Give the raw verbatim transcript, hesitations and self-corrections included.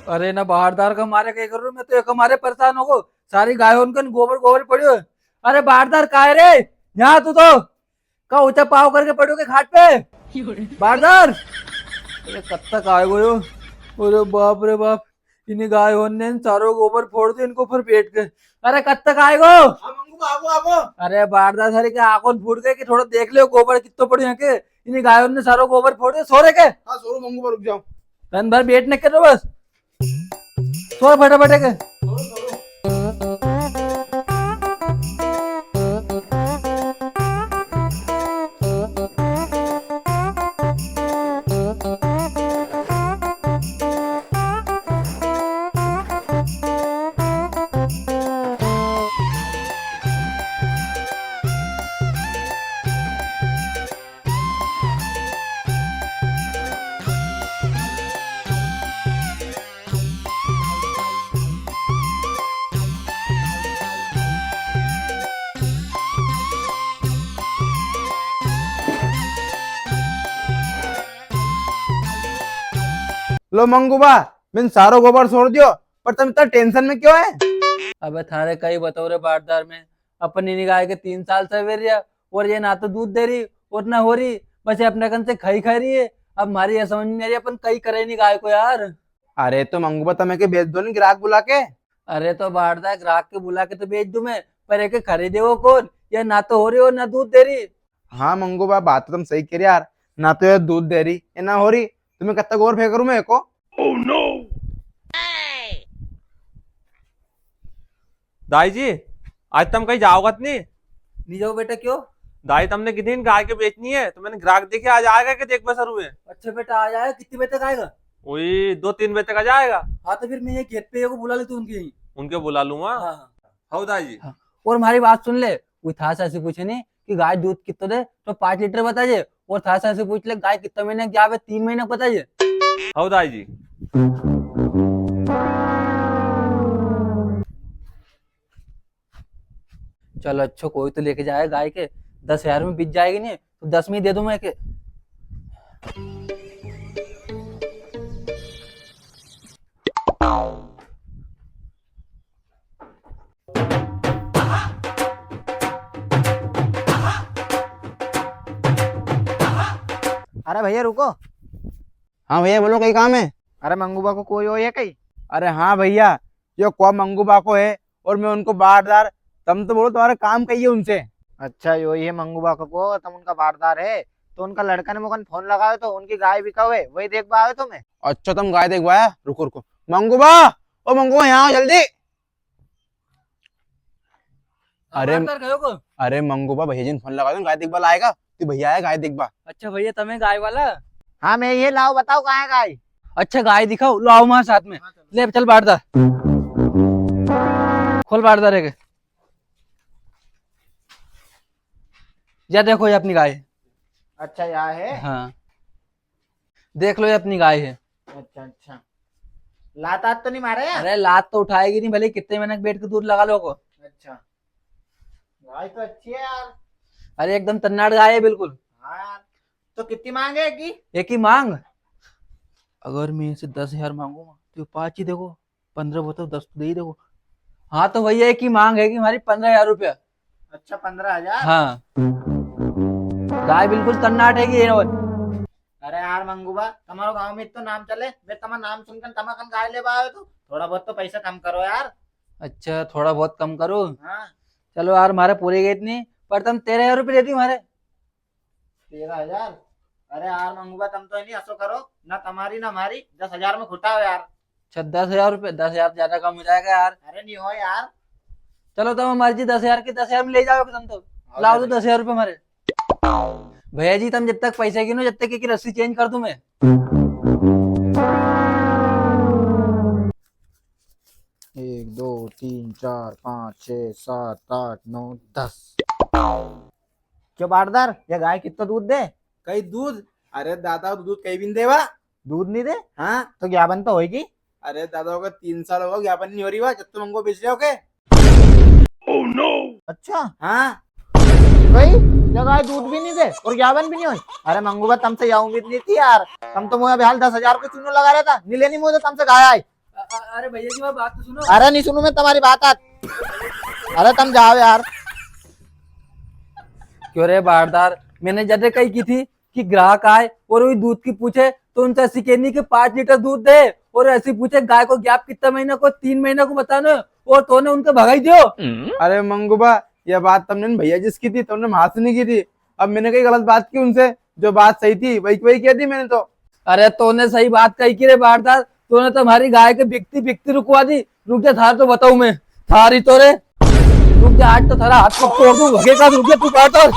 अरे ना बारदार का मारे कई करूँ, मैं तो एक मारे परेशान हो गो। सारी गायों के गोबर गोबर पड़ियो है। अरे बारदार काय रे, यहाँ तू तो का ऊंचा पाव करके पड़ियो के खाट पे। बारदार, अरे कब तक आए गयो? अरे बाप रे बाप, इन्हीं गायों ने सारो गोबर फोड़ दियो इनको ऊपर बैठ के। अरे कब तक आएगो? हाँ मंगू बा, आगो, आगो। अरे बारदार, सारे के आंखों फूट गए कि थोड़ा देख ले गोबर कितो पड़ियो यहाँ के। इन्हीं गायों ने सारो गोबर फोड़ दियो, सो रे के? हाँ, सो रो मंगू बा, रुक जाओ। तन भर बैठ ने करो बस। सो फटाफट के। लो मंगू बा, मैंने सारो गोबर छोड़ दियो, पर तुम इतना टेंशन में क्यों है? अबे थारे कई बताओ रे बारदार में, अपन इन्हीं गाय के तीन साल से वेर रिया, और ये ना तो दूध दे री और ना हो री, बस ये अपने कन से खाई खा री है। अब म्हारी ये समझ में आ री है, अपन कई करे इन्हीं गाय को यार। अरे तो मंगू बा, तमे के बेच दो नी ग्राहक बुला के। अरे तो बारदार, ग्राहक के बुला के तो बेच दूं मैं, पर एके खरीदेगो कौन? या ना तो हो री और ना दूध दे री। हाँ मंगू बा, बात तो तुम सही कह रहे यार, ना तो ये दूध दे री, ये ना हो री, तुम्हें कत्ता गोबर फेंक करूं मैं एको। दाई जी, आज तुम कहीं जाओगा तो नहीं? नहीं जाओ बेटा, क्यों? दाई, तुमने कितनी गाय के बेचनी है, तो मैंने ग्राहक देखे, आज आएगा कि देख बस रुए। अच्छा बेटा, आ जाएगा। कितने बजे तक आएगा? वही दो तीन बजे तक आ जाएगा। हाँ, तो फिर मैं ये खेत पे को बुला लेता हूँ उनके यहीं। उनके बुला लूंगा। हाँ, हाँ। हाँ दाई जी। हाँ। और हमारी बात सुन ले, वो था से ऐसे पूछे नहीं कि गाय दूध कितना दे, तो पाँच लीटर बता जे, और था से ऐसे पूछ ले गाय कितना महीने की आवे, तीन महीने की बता जे। हाँ दाई जी। चलो अच्छो, कोई तो लेके जाए गाय के, दस हजार में बिक जाएगी नहीं तो दस में ही दे दूं मैं के। अरे भैया रुको। हाँ भैया बोलो, कई काम है? अरे मंगू बा को कोई हो है कई? अरे हाँ भैया, यो कुआ मंगू बा को है और मैं उनको बारदार। तम तो बोलो तुम्हारा काम कई है उनसे? अच्छा, यो ही है मंगू बा को कुआ, तम उनका बारदार है। तो उनका लड़का ने मोकन फोन लगायो तो उनकी गाय बिकावे, वही देखबा आयो तो मैं। अच्छा, तम गाय देखबा आया? रुको रुको। मंगू बा, ओ मंगू बा, यहाँ आओ जल्दी। अरे, बारदार गयो को? अरे मंगू बा, भैया जी ने फोन लगायो, गाय देखबा आएगा। तो भैया आया गाय देखबा। अच्छा भैया, तमे गाय वाला? हाँ मैं ये, लाओ बताओ कहाँ है गाय? अच्छा गाय दिखाओ, लाओ हमारे साथ में। हाँ, चलो। ले चल बारदार। खोल बारदार है के। या देखो ये अपनी गाय। अच्छा, या है? हाँ। देख लो, ये अपनी गाय है। अच्छा, अच्छा। लात आत तो नहीं मारे यार? अरे, लात तो उठाएगी नहीं, भले कितने महीने बैठ के दूध लगा लो को। अच्छा। गाय तो अच्छी है यार। अरे, एकदम तन्नाट गाय है बिल्कुल। हाँ यार। तो कितनी मांगे एक ही? एक ही मांग? अगर मैं इसे दस हजार मांगूंगा, तो ये पाँच ही देगो, पन्द्रह बताओ, दस तो दे ही देगो। हाँ, तो भैया, एक ही मांग है कि हमारी पन्द्रह हजार रुपया। अच्छा, पन्द्रह हजार? हाँ। गाय बिल्कुल तन्नाट है कि ये। अरे यार मंगू बा, तमारो गांव में इतना नाम चले, मैं तमारा नाम सुनकर तमारा कन गाय लेबा आयो तो थोड़ा बहुत तो पैसा कम करो यार। अच्छा, थोड़ा बहुत कम करो? हाँ। चलो यार, मारे पूरे गए इतनी, पर तम तेरह हजार रुपये दे दी मारे। तेरह हजार? अरे यार मंगू बा, तम तो नहीं असो करो, ना तमारी ना हमारी, दस हजार में खुटा हो यार। अच्छा, दस हजार रुपये, दस हजार ज्यादा कम हो जाएगा यार। अरे नहीं हो यार। चलो, तम हमारी जी दस हजार की दस हजार में ले जाओगे तम तो। हाँ, लाओ तो दस हजार रुपये हमारे। भैया जी, तम जब तक पैसा गिनो, जब तक एक रस्सी change कर दूं मैं। एक, दो, तीन, चार, पाँच, छः, सात, आठ, नौ, दस। क्यों बारदार, ये गाय कितना दूध दे? कई दूध? अरे दादा, दूध कई भी नहीं देवा। दूध नहीं दे? हाँ। तो ग्याबन तो होएगी? अरे दादा, होगा तीन साल होगा, ग्याबन नहीं हो रही वा, जब तुम हमको बेच रहे हो के? अच्छा। हाँ। भाई, ये गाय दूध भी नहीं दे और ग्याबन भी नहीं होई। अरे मंगू बा, तमसे या उम्मीद नहीं थी यार, तम तो मुझे अभी हाल दस हजार को चूनो लगा रहा था, नहीं लेनी मुझे तमसे गाय आई। अरे भैया जी, मैं बात तो सुनो। अरे नी सुनूं मैं तमारी बात आज। अरे तम जाओ यार। क्यों रे बारदार, मैंने जदे कही की थी कि ग्राहक आए और वी दूध की पूछे तो उनसे असी केनी कि पाँच लीटर दूध दे, और असी पूछे गाय को gap कितना महीना को, तीन महीना को बतानो, और तोने उनके भगाई दियो। अरे मंगू बा, या बात तमने न भैया जी से की थी, तमने म्हासे नी की थी। अब मैंने कई गलत बात की उनसे, जो बात सही थी वही वही कह दी मैंने तो। अरे तोने सही बात कही की रे बारदार, तोने तो हमारी गाय के बिकती बिकती रुकवा दी। रुक जा, थार तो बताऊं मैं, थारी तो रे, रुक जा, आज तो थारा हाथ को तोड़ दूं, भगेगा, रुक जा तू बारदार।